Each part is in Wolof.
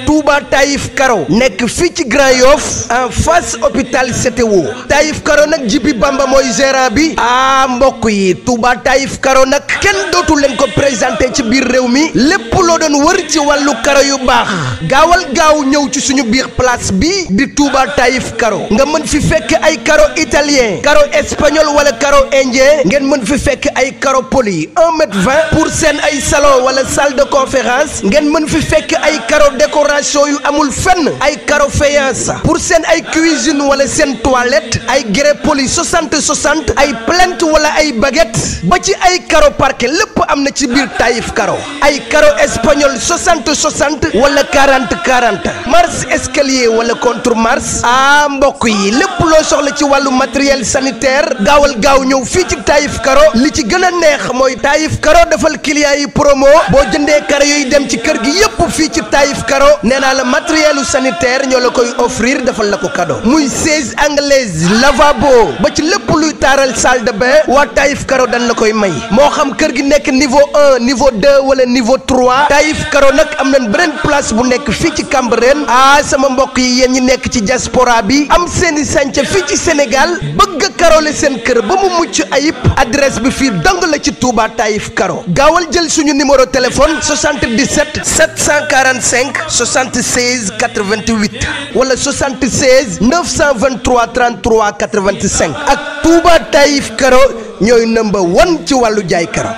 Touba Taïf Karo nekk fii ci Grand Yoff en face hôpital CTO Taïf Karo nag Jibi Bamba mooy gérant bi mbokk yi Touba Taïf Karo nag kenn dootu leen ko présenté ci biir réew mi lépp loo doon wër ci wàllu karo yu baax gaawal gaaw ñëw ci suñu biir place bi di Touba Taïf Karo nga mën fi fekk ay karo italien karo espagnol wala karo indien ngeen mën fi fekk ay karo poli 1,20 m pour seen ay salon wala salle de conférence ngeen mën fi fekk ay karo décoration yu amul fenn ay karo faïence pour seen ay cuisine wala seen toilette ay grès poli 60 ay plinthe wala ay baguette ba ci ay karo parquet lépp am na ci biir Taïf Karo ay karo espagnol 60 wala 40 marche escalier wala contre marche mbokk yi lépp loo soxla ci wàllu matériel sanitaire gaawal gaaw ñëw fii ci Taïf Karo li ci gën a neex mooy Taïf Karo defal client yi promo boo jëndee karo yooyu dem ci kër gi yépp fii ci Taïf Karo nee naa la matériel sanitaire ñoo la koy offrir defal la ko cadeau muy siège anglaise lavabo ba ci lépp luy taaral salle de bain waa Taïf Karo dañ la koy may moo xam kër gi nekk niveau 1 niveau 2 wala niveau 3 Taïf Karo nag am nañ beneen place bu nekk fii ci Cambérène sama mbokk yi yéen ñi nekk ci diaspora bi am seeni sànca fii ci Sénégal bëgg a karole seen kër ba mu mucc ayib adresse bi fii dong la ci Touba Taïf Karo gaawal jël suñu numéro téléphone 77 745 76 88 wala 76 923 33 85 ak Touba Taïf Karo ñooy number 1 ci wàllu jaay karo.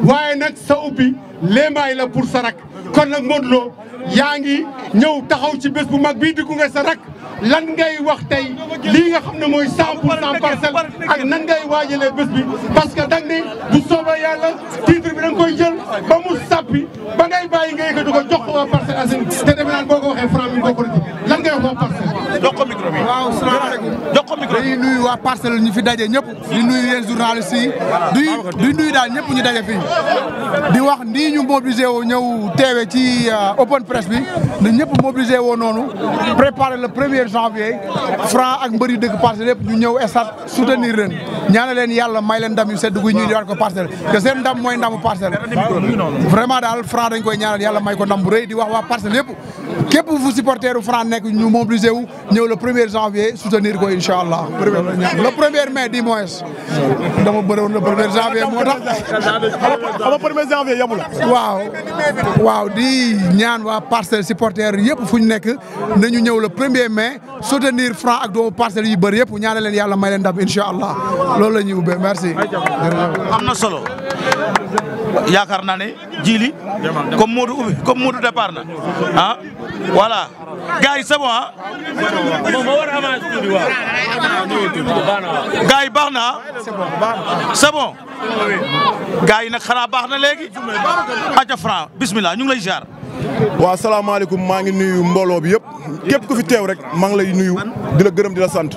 waaye nag sa ubbi léemaay la pour sa rak kon nag Modou Lo yaa ngi ñëw taxaw ci bés bu mag bii di gunge sa rak lan ngay wax tey lii nga xam ne mooy 100% parcelle ak nan ngay waajalee bés bi parce que dang ni bu soobee yàlla titre bi da nga koy jël ba mu sàppi ba ngay bàyyi nga yëkkati ko jox ko waa Parcelles Assainies te defe naan boo ko waxee franc mi bokk na ci lan ngay wax waa Parcelles. jox ko micro bi. waaw salaamaaleykum. jox ko micro bi. dañuy nuyu waa Parcelles ñu fi daje ñëpp di nuyu yéen journalistes yi di nuyu daal ñëpp ñu daje fii di wax nii ñu mobilisé woo ñëw teewe ci open press bi na ñëpp mobilisé woo noonu préparer le 1er janvier Franc ak mbëri dëkk Parcelles yëpp ñu ñëw stade soutenir leen ñaanal leen yàlla may leen ndam yu sedd guy ñu diwaat ko Parcelles te seen ndam mooy ndamu Parcelles vraiment daal Franc dañ koy ñaanal yàlla may ko ndam bu rëy di wax waa Parcelles yëpp képp fu supporteru Franc nekk ñu mobilisé wu ñëw le 1er janvier soutenir ko incha allah le 1er mai du moins dama bëri woon le 1er janvier moo tax ama 1er janvier yamul waaw di ñaan waa Parcelles supporters yëpp fu ñu nekk nañu ñëw le 1er mai soutenir Franc ak doomu Parcelles yu bëri yëpp ñaanal leen yàlla may leen ndam incha allah loolu la ñuy ubbee merci. am na solo yaakaar naa ne jili comme Modou départ na voilà gars yi c'est bon gars yi baax na c'est bon gars yi nag xanaa baax na léegi aca Franc bismillah ñu ngi lay jaar. waaw salaamaaleykum maa ngi nuyu mbooloo bi yëpp képp ku fi teew rek maa ngi lay nuyu di la gërëm di la sant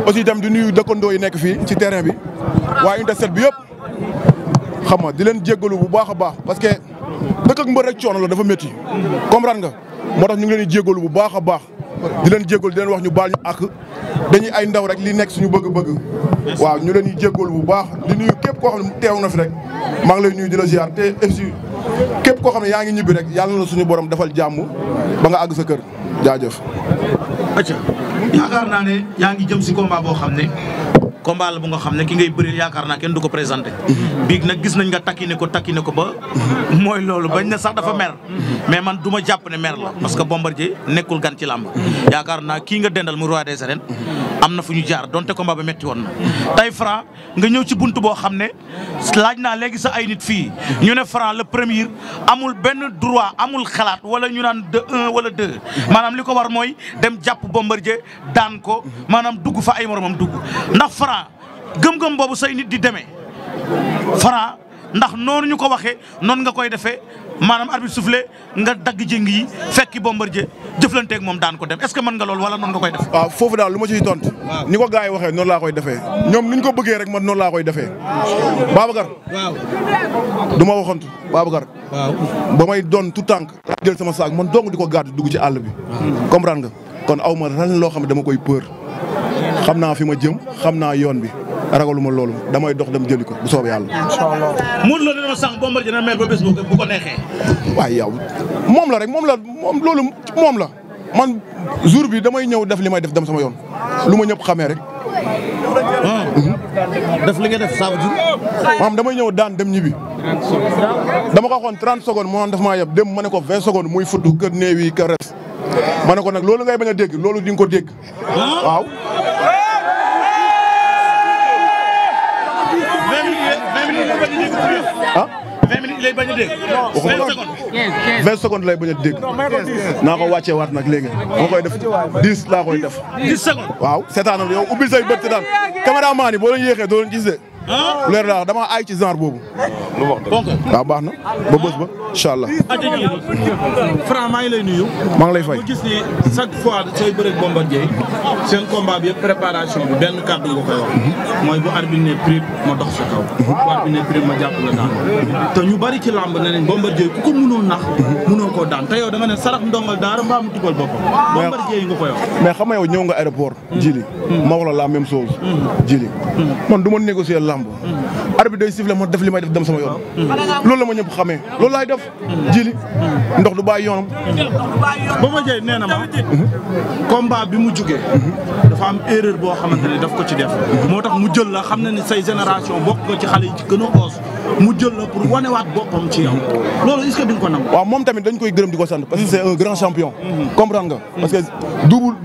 aussi itam di nuyu dëkkandoo yi nekk fii ci terrain bi waa unité 7 bi yëpp xam nga di leen jéggalu bu baax a baax parce que dëkk ak mbër rek coono la dafa métti comprendre nga moo tax ñu ngi leen di jéggalu bu baax a baax di leen jéggalu di leen wax ñu baal ñu ak dañuy ay ndaw rek li nekk suñu bëgg-bëgg waaw ñu leen di jéggalu bu baax di nuyu képp koo xam ne teew na fi rek maa ngi lay nuyu di la ziar te aussi képp koo xam ne yaa ngi ñibbi rek yàlla na suñu borom defal jàmm ba nga àgg sa kër jaajëf. acca yaakaar naa ne yaa ngi jëm si combat boo xam ne combat la bu nga xam ne ki ngay bëreel yaakaar naa kenn du ko présenté. biig nag gis nañ nga takkine ko ba mooy loolu bañ na sax dafa mer mais man du ma jàpp ne mer la parce que Bombardier nekkul gan ci làmb yaakaar naa kii nga dendal mu roi des arènes am na fu ñu jaar donte combat ba metti woon na tey Franc nga ñëw ci buntu boo xam ne laaj naa léegi sa ay nit fii ñu ne Franc le premier amul benn droit amul xalaat wala ñu naan de 1 wala 2 maanaam li ko war mooy dem jàpp Bombardier daan ko maanaam dugg fa ay moromam dugg ndax Franc gëm-gëm boobu say nit di demee Franc ndax noonu ñu ko waxee noonu nga koy defee maanaam arbitre soufflé nga dagg jëng yi fekki Bombardier jëflanteeg moom daan ko dem est-ce que mën nga loolu wala noonu nga koy def. waaw foofu daal lu ma ciy tontu. ni ko gars yi waxee noonu laa koy defee ñoom ni ñu ko bëggee rek man noonu laa koy defee. Babacar. waaw du ma waxantu Babacar. waaw ba may doon tout tànk jël sama saak man dong di ko gàddu dugg ci àll bi. comprendre nga kon aw ma ran loo xam ne dama koy peur xam naa fi ma jëm xam naa yoon bi ragaluma loolu damay dox dem jëli ko bu soobee yàlla. inshallah Modou Lo dina sax Bombardier dina mer ba bés bu ko neexee. waaye yow moom la rek moom loolu moom la man jour bi damay ñëw def li may def dem sama yoon lu ma ñëpp xamee rek. def li nga def ça veut dire. maanaam damay ñëw daan dem ñibbi dama ko waxoon 30 secondes moo def maa yeb dem ma ne ko 20 secondes muy fudd kër néew yi kër res ma ne ko nag loolu ngay bañ a dégg loolu di nga ko dégg waaw. 20 minutes lay bañ a dégg. 20 secondes lay bañ a dégg naa ko wàccee waat nag léegi moo koy def 10 laa koy def. 10 secondes. waaw seetaanal yow ubbil say bët seetaan caméraman yi boo leen yéexee doo leen gis de. leer laa dama ay ci genre boobu. waaw baax na ba bës ba incha allah. Franc maa ngi lay nuyu. maa ngi lay fay. ma gis ni chaque fois sooy bëreeg Bombardier seen combat bi yëpp préparation bi benn kàddu nga koy wax. mooy bu arbitre ne prix ma dox sa kaw. bu arbitre ne prix ma jàpp la daan. te ñu bari ci làmb ne nañ Bombardier ku ko mënoo nax. mënoo koo daan te yow da nga ne sarax ndongal daara mbaa mu tugal boppam. Bombardier yi nga koy wax. mais xam nga yow ñëw nga aéroport. jili ma wax la même chose. jili man du ma négocier làmb. arbitre day siffler ma def li may def dem sama yoon. loolu la ma ñëpp xamee loolu laay def. jili ndox du bàyyi yoonam. Bombardier nee na ma. combat bi mu jugee. dafa am erreur boo xamante ne daf ko ci def. moo tax mu jël la xam na ni say génération bokk nga ci xale yi ci gën a oos mu jël la pour wanewaat boppam ci yow loolu est-ce que di nga ko nangu. waaw moom tamit dañ koy gërëm di ko sant parce que c'est un grand champion. comprendre nga parce que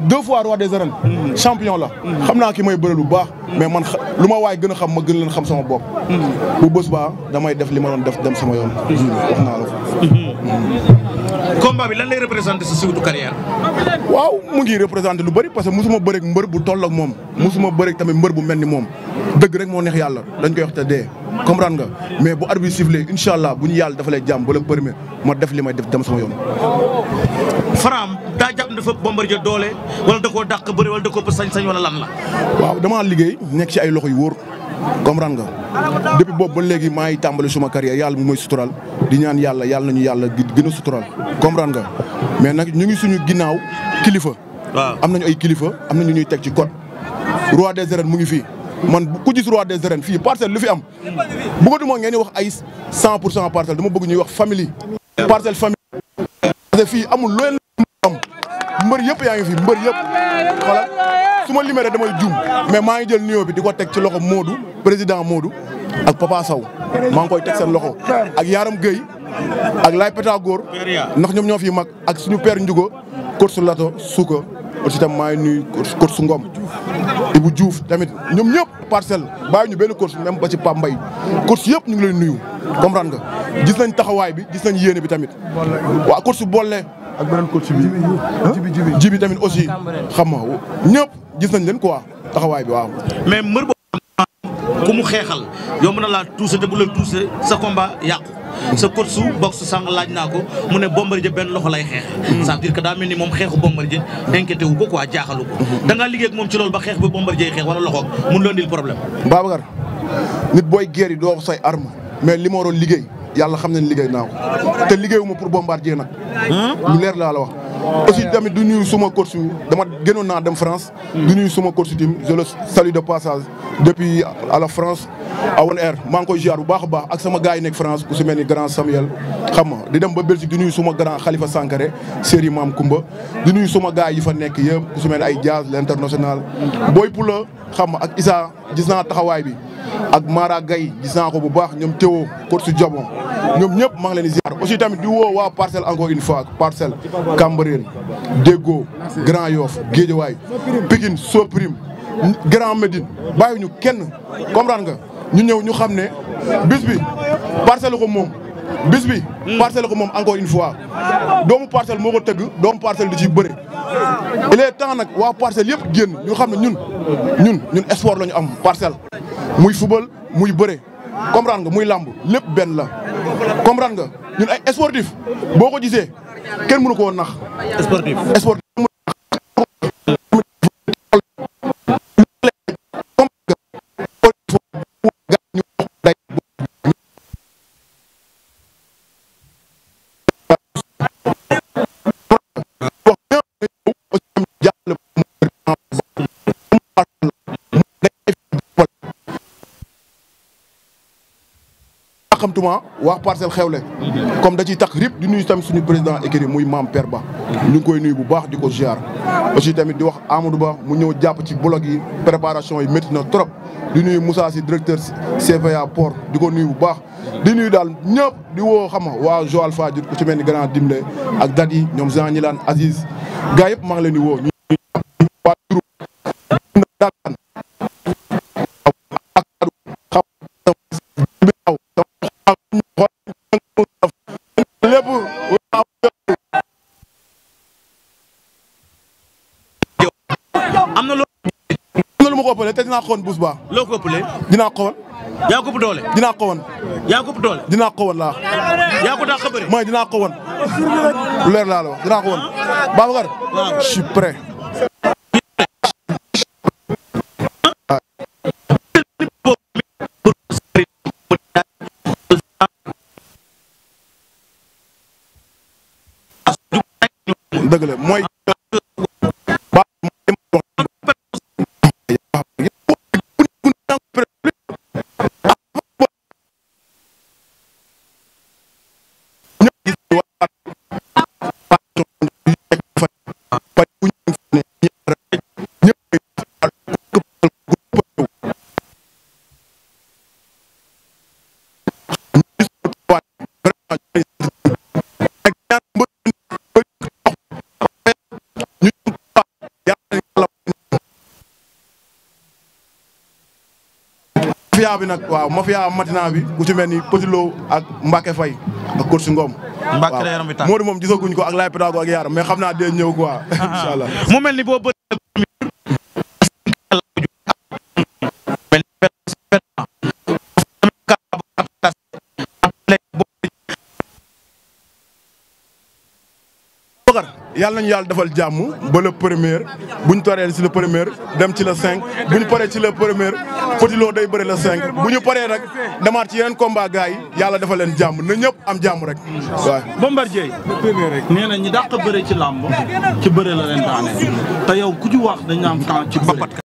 deux fois roi des arènes. champion la. xam naa ki may bëre lu baax. mais man lu ma waay gën a xam ma gën leen xam sama bopp. bu bés baa damay def li ma doon def dem sama yoon. wax naa la ko. combat bi lan lay représenté sa suitu carrière. waaw mu ngi représenté lu bëri parce que musuma bëreeg mbër bu toll ak moom. musuma bëreeg tamit mbër bu mel ni moom. dëgg rek moo neex yàlla dañ koy wax te dee. comprendre nga mais bu arbitre sifflé incha allah bu ñu yàlla dafa lay jàmm ba la premier ma def li may def dem sama yoon. Franc daa jàpp dafa Bombardier doole wala da koo dàq bëri wala da koo sañ-sañ wala lan la. waaw damaa liggéey nekk ci ay loxo yu wóor comprendre nga depuis boobu ba léegi maa ngi tàmbali suma carrière yàlla mu mooy sutural di ñaan yàlla nañu yàlla gën a sutural comprendre nga mais nag ñu ngi suñu ginnaaw kilifa. waaw am nañu ay kilifa am nañu ñuy teg ci code roi des arènes mu ngi fii man ku gis roi des arènes fii parcelle lu fi am bëggatuma ngeen di wax ay 100% parcelle dama bëgg ñuy wax famille. parcelle famille parce que fii amul looy am mbër yëpp yaa ngi fi mbër yëpp xoolal su ma limee rek damay juum mais maa ngi jël nuyoo bi di ko teg ci loxo Modou président Modou ak Papa Sow maa ngi koy teg seen loxo ak Yaram Gueye ak Lay Pétagor ndax ñoom ñoo fi mag ak suñu père Ndiougo course lato suuka aussi tam maa ngi nuyu course Ngom Ibou Diouf tamit ñoom ñëpp parcelle bàyyi ñu benn course même ba ci Pape Mbaye course yëpp ñu ngi lay nuyu comprendre nga gis nañ taxawaay bi gis nañ yéene bi tamit waa course boole ak beneen course bi jibi tamit aussi xam nga ñëpp gis nañ leen quoi taxawaay bi waaw. mais mbër boo ku mu xeexal yomb na laa tuuse te bu la tuuse sa combat yàqu. sa coach su boxe sànq laaj naa ko mu ne Bombardier benn loxo lay xeex. ça veut dire que daa mel ni moom xeexu Bombardier inquiété wu ko quoi jaaxalu ko. da ngaa liggéey ak moom ci loolu ba xeex bi Bombardier xeex wala loxo mun loo indil problème. Babacar nit booy guerre yi doo wax say arme mais li ma waroon liggéey yàlla xam nañ liggéey naa ko te liggéeyuma pour Bombardier nag. lu leer laa la wax. aussi tamit du nuyu suma coach dama gënoon naa dem France. du nuyu suma coach tim je le salue de passage depuis à la France à One Air maa ngi koy ziar bu baax a baax ak sama gars yi nekk France ku si mel ni grand Samuel xam nga di dem ba Belgique di nuyu suma grand Khalifa Sankare série Maam Kumba di nuyu suma gars yi fa nekk yëpp ku si mel ni ay Diaz l'international Boy Poula xam nga ak Issa gis naa taxawaay bi ak Mara Gaye gis naa ko bu baax ñoom Théo coach su Jabon ñoom ñëpp maa ngi leen di ziar aussi tamit di woo waa Parcelles encore une fois Parcelles Cambérène Déggo Grand Yoff Guédiawaye Pikine Soprim Grand Médine bàyyi ñu kenn comprendre nga ñu ñëw ñu xam ne bis bi Parcelles ko moom bis bi Parcelles ko moom encore une fois doomu Parcelles moo ko tëgg doomu Parcelles di ci bëre il est temps nag waa Parcelles yëpp génn ñu xam ne ñun sport la ñu am Parcelles muy football muy bëre comprendre nga muy làmb lépp benn la comprendre nga ñun ay sportif boo ko gisee kenn mënu koo nax sportif yàqamtuma wax Parcelles xewle comme da ciy tax rip di nuyu tamit suñu président écurie muy Mame Père Ba ñu ngi koy nuyu bu baax di ko ziar aussi tamit di wax Amadou Ba mu ñëw jàpp ci blog yi préparation yi métti na trop di nuyu Moussa Sy directeur CVA port di ko nuyu bu baax di nuyu daal ñëpp di woo xam nga waa Joal Fadiouth ku ci mel ni grand Dimle ak Dadi ñoom Jean Ñilaan Aziz gars yëpp maa ngi leen di woo waa am na lu ma ko ëppalee te dinaa ko woon buus baax. loo ko ëppalee. dinaa ko woon. yaa ko ëpp doole. dinaa ko woon. yaa ko ëpp doole. dinaa ko woon laa. yaa ko dàq bëre. mooy dinaa ko woon. lu leer laa la wax dinaa ko woon. Babacar. waaw je suis prêt. dëgg la mooy. mafia bi nag waaw mafia matina bi ku ci mel ni Petit Lo ak Mbacke Faye ak Coach Ngom. Mbacke la yaram bi tàng Modou moom gisaguñ ko ak Laye Pédago ak Yaram mais xam naa dee ñëw quoi. incha allah mu mel ni boo bëri yàlla nañu yàlla defal jàmm ba le premier buñ toree ci le premier dem ci le 5 buñ paree ci le premier Petit Lo day bëre le 5 bu ñu paree nag demaat ci yeneen combat gars yi yàlla defal leen jàmm na ñëpp am jàmm rek waaw. Bombardier nee na ñi dàq bëre ci làmb ci bëre la leen daane te yow ku ci wax dañ am temps ci bëre.